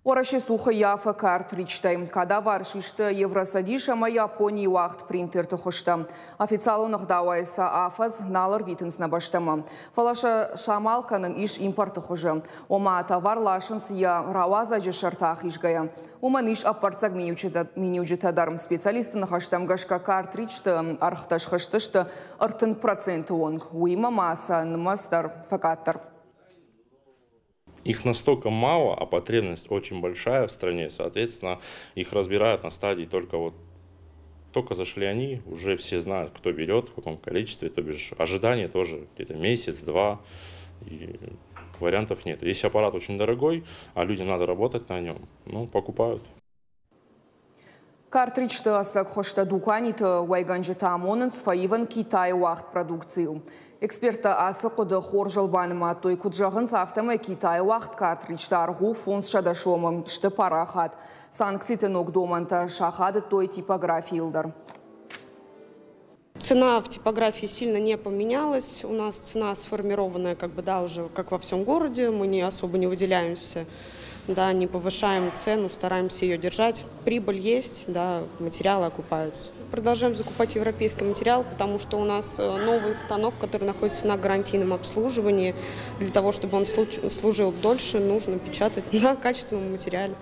Уӕрӕсе цух ӕййафы картриджтӕй. Кадавар систы Евроцӕдис ӕмӕ Японийы уагъд принтерты хуызтӕ. Официалон ӕгъдауӕй сӕ афӕдз нал ӕрвитынц нӕ бӕстӕмӕ. Фӕлӕ сӕ самал кӕнын ис импорты хуызы. Ома, товар ласынц йӕ рауадзӕджы сӕрты ахизгӕйӕ. Уымӕн ис ӕппӕрццӕг миниуджытӕ дӕр. Специалистты ныхӕстӕм гӕсгӕ картриджты ӕргътӕ схызтысты 30% онг. Уыимӕ ма сӕ нымӕц дӕр фӕкъаддӕр. Их настолько мало, а потребность очень большая в стране, соответственно, их разбирают на стадии только вот только зашли они, уже все знают, кто берет, в каком количестве, то бишь ожидание тоже где-то месяц-два, и вариантов нет. Если аппарат очень дорогой, а людям надо работать на нем, ну, покупают. Картриджты ӕцӕг хуызтӕ дуканиты уӕйгӕнджытӕ амонынц фӕивын Китайы уагъд продукцийыл. Эксперттӕ ацы хъуыды хорзыл банымадтой. Куыд зӕгъынц, афтӕмӕй Китайы уагъд картриджты аргъ у 500 сомы, сты парахат. Санкциты ног домӕнтӕ сахадыдтой типографийыл дӕр. Цена в типографии сильно не поменялась. У нас цена сформированная, как бы, да, уже как во всем городе. Мы не особо не выделяемся, да, не повышаем цену, стараемся ее держать. Прибыль есть, да, материалы окупаются. Продолжаем закупать европейский материал, потому что у нас новый станок, который находится на гарантийном обслуживании. Для того, чтобы он служил дольше, нужно печатать на качественном материале.